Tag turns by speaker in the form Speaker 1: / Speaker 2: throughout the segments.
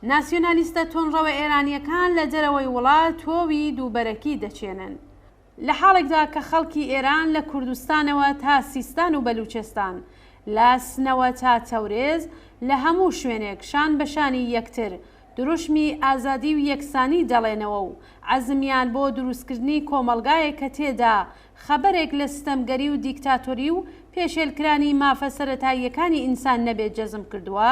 Speaker 1: ناسیۆنالیستە توندڕەوە ئێرانییەکان لە دەرەوەی وڵات تۆوی دووبەرەکی دەچێنن. لە حاڵێکدا کە خەڵکی ئێران لە کوردستانەوە تا سیستان و بەلووچستان، لە سنەوە تا تەورێز، لە هەموو شوێنێک شان بە شانی یەکتر دروشمی ئازادی و یەکسانی دەڵێنەوە و عەزمیان بۆ دروستکردنی کۆمەڵگایەک کە تێدا خەبەرێک لە ستەمگەری و دیکتاتۆری و پێشێلکرانی مافە سەرەتاییەکانی ئینسان نەبێت جەزم کردووە،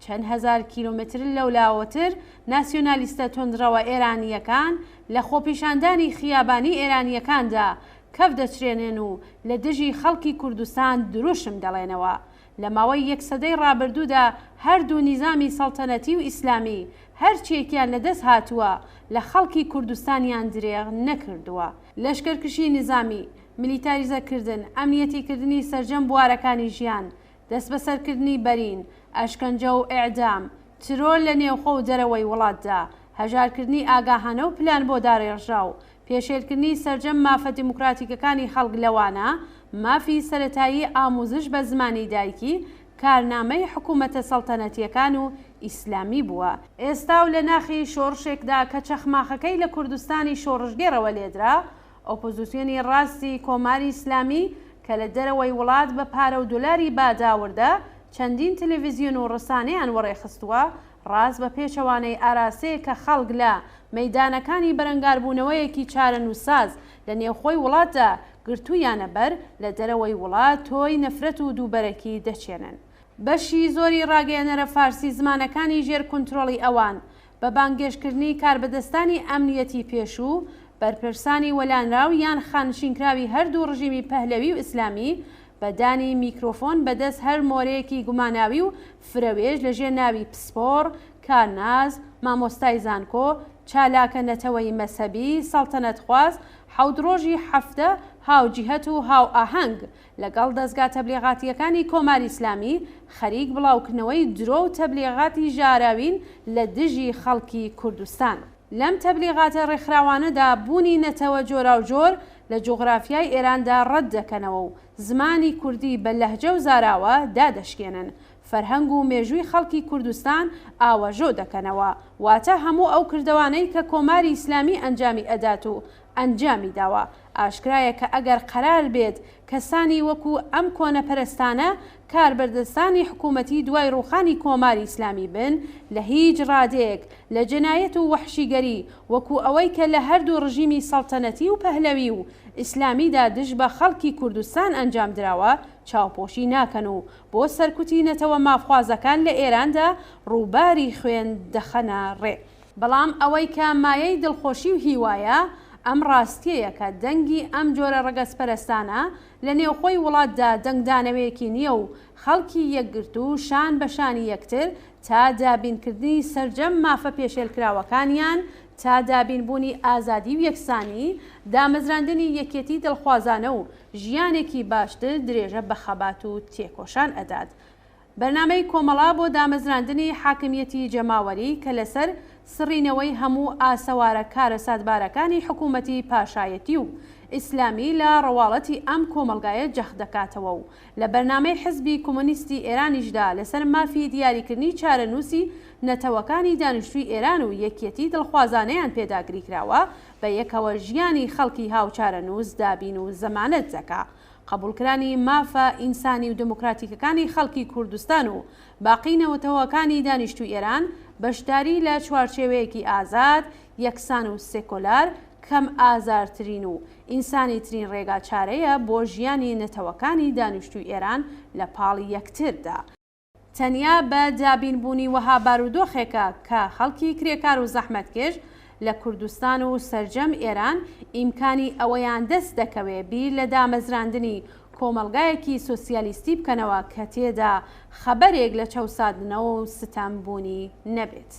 Speaker 1: چەند هەزار کیلۆمەتر لەولاوەتر ناسیۆنالیستە توندڕەوە ئێرانییەکان لە خۆپیشاندانی خیابانی ئێرانییەکاندا کەف دەچرێنێن و لە دژی خەڵکی کوردستان دروشم دەڵێنەوە. لە ماوەی یەک سەدەی ڕابردوودا هەردوو نیزامی سەڵتەنەتی و ئیسلامی هەرچییەکیان لە دەست هاتووە لە خەڵکی کوردستانیان درێغ نەکردووە. لەشکرکشی نیزامی، میلیتاریزەکردن، ئەمنیەتیکردنی سەرجەم بوارەکانی ژیان، دەستبەسەرکردنی بەرین، ئەشکەنجە و ئیعدام، ترۆر لە نێوخۆ و دەرەوەی وڵاتدا، هەژارکردنی ئاگاهانە و پلان بۆ دارێڕژاو، پێشێلکردنی سەرجەم مافە دیموکراتیکەکانی خەڵک لەوانە مافی سەرەتایی ئاموزش بە زمانی دایکی، کارنامەی حکوومەتە سەڵتەنەتییەکان و ئیسلامی بووە. ئێستا و لە ناخی شۆڕشێکدا کە چەخماخەکەی لە کوردستانی شۆڕشگێڕەوە لێدرا، ئۆپۆزیسیۆنی ڕاستی کۆماری ئیسلامی کە لە دەرەوەی وڵات بە پارە و دۆلاری باداوردە چەندین تلویزیۆن و ڕسانەیان وەڕێخستووە، ڕاست بە پێچەوانەی ئاراستەیەک کە خەڵک لە مەیدانەکانی بەرەنگاربوونەوەیەکی چارەنووسساز لە نێوخۆی وڵاتدا گرتوویانە بەر، لە دەرەوەی وڵات تۆی نەفرەت و دووبەرەکی دەچێنن. بەشی زۆری ڕاگەیەنەرە فارسی زمانەکانی ژێر کونترۆڵی ئەوان، بە بانگێشتکردنی کاربەدەستانی ئەمنیەتی پێشوو، بەرپرسانی وەلانراو یان خانشینکراوی هەردوو ڕژیمی پەهلەوی و ئیسلامی، بە دانی میکرۆفۆن بە دەست هەر مۆرەیەکی گوماناوی و فرەوێژ لە ژێر ناوی پسپۆڕ، کارناس، مامۆستای زانکۆ، چالاکە نەتەوەیی مەزهەبی، سەڵتەنەتخواز، حەوت ڕۆژی حەفتە هاوجیهەت و هاوئاهەنگ لەگەڵ دەزگا تەبلیغاتییەکانی کۆماری ئیسلامی خەریک بڵاوکردنەوەی درۆ و تەبلیغاتی ژاراوین لە دژی خەڵکی کوردستان. لەم تەبلیغاتە ڕێکخراوانەدا بوونی نەتەوە جۆراوجۆر لە جوغرافیای ئێراندا ڕەت دەکەنەوە و زمانی کوردی بە لەهجە و زاراوە دادەشکێنن، فەرهەنگ و مێژووی خەڵکی کوردستان ئاوەژۆ دەکەنەوە، واتە هەموو ئەو کردەوانەی کە کۆماری ئیسلامی ئەنجامی ئەدات و ئەنجامی داوە. ئاشکرایە کە ئەگەر قەرار بێت کەسانی وەکوو ئەم کۆنەپەرستانە کاربەدەستانی حکوومەتی دوای ڕووخانی کۆماری ئیسلامی بن لە هیچ ڕادەیەک لە جەنایەت و وەحشیگەری وەکوو ئەوەی کە لە هەردوو ڕژیمی سەڵتەنەتی و پەهلەوی و ئیسلامیدا دژ بە خەڵکی کوردستان ئەنجام دراوە چاوپۆشی ناکەن و بۆ سەرکوتی نەتەوە مافخوازەکان لە ئێراندا ڕووباری خوێن دەخەنە ڕێ. بەڵام ئەوەی کە مایەی دڵخۆشی و هیوایە، ئەم ڕاستییەیە کە دەنگی ئەم جۆرە ڕەگەزپەرستانە لە نێوخۆی وڵاتدا دەنگدانەوەیەکی نییە و خەڵکی یەکگرتوو شان بە شانی یەکتر تا دابینکردنی سەرجەم مافە پێشێلکراوەکانیان، تا دابینبوونی ئازادی و یەکسانی، دامەزراندنی یەکێتی دڵخوازانە و ژیانێکی باشتر درێژە بە خەبات و تێکۆشان ئەدات. بەرنامەی کۆمەڵە بۆ دامەزراندنی حاکمیەتی جەماوەری کە لەسەر سڕینەوەی هەموو ئاسەوارە کارەساتبارەکانی حکوومەتی پاشایەتی و ئیسلامی لە ڕواڵەتی ئەم کۆمەڵگایە جەخت دەکاتەوە و لە بەرنامەی حزبی کۆمۆنیستی ئێرانیشدا لەسەر مافی دیاریکردنی چارەنووسی نەتەوەکانی دانیشتووی ئێران و یەکیەتی دڵخوازانەیان پێداگری کراوە بە یەکەوە ژیانی خەڵکی هاوچارەنووس دابین و زەمانەت دەکا. قەبوڵکرانی مافە ئینسانی و دێموکراتیکەکانی خەڵکی کوردستان و باقی نەوتەوەکانی دانیشتووی ئێران، بەشداری لە چوارچێوەیەکی ئازاد، یەکسان و سێکۆلار، کەم ئازارترین و ئینسانیترین ڕێگا چارەیە بۆ ژیانی نەتەوەکانی دانیشتووی ئێران لە پاڵ یەکتردا. تەنیا بە دابین بوونی وەها بارودۆخێکە کە خەڵکی کرێکار و زەحمەتکێش لە کوردستان و سەرجەم ئێران ئیمکانی ئەوەیان دەست دەکەوێ بیر لە دامەزراندنی کۆمەڵگایەکی سۆسیالیستی بکەنەوە کە تێدا خەبەرێک لە چەوساندنەوە و ستەم بوونی نەبێت.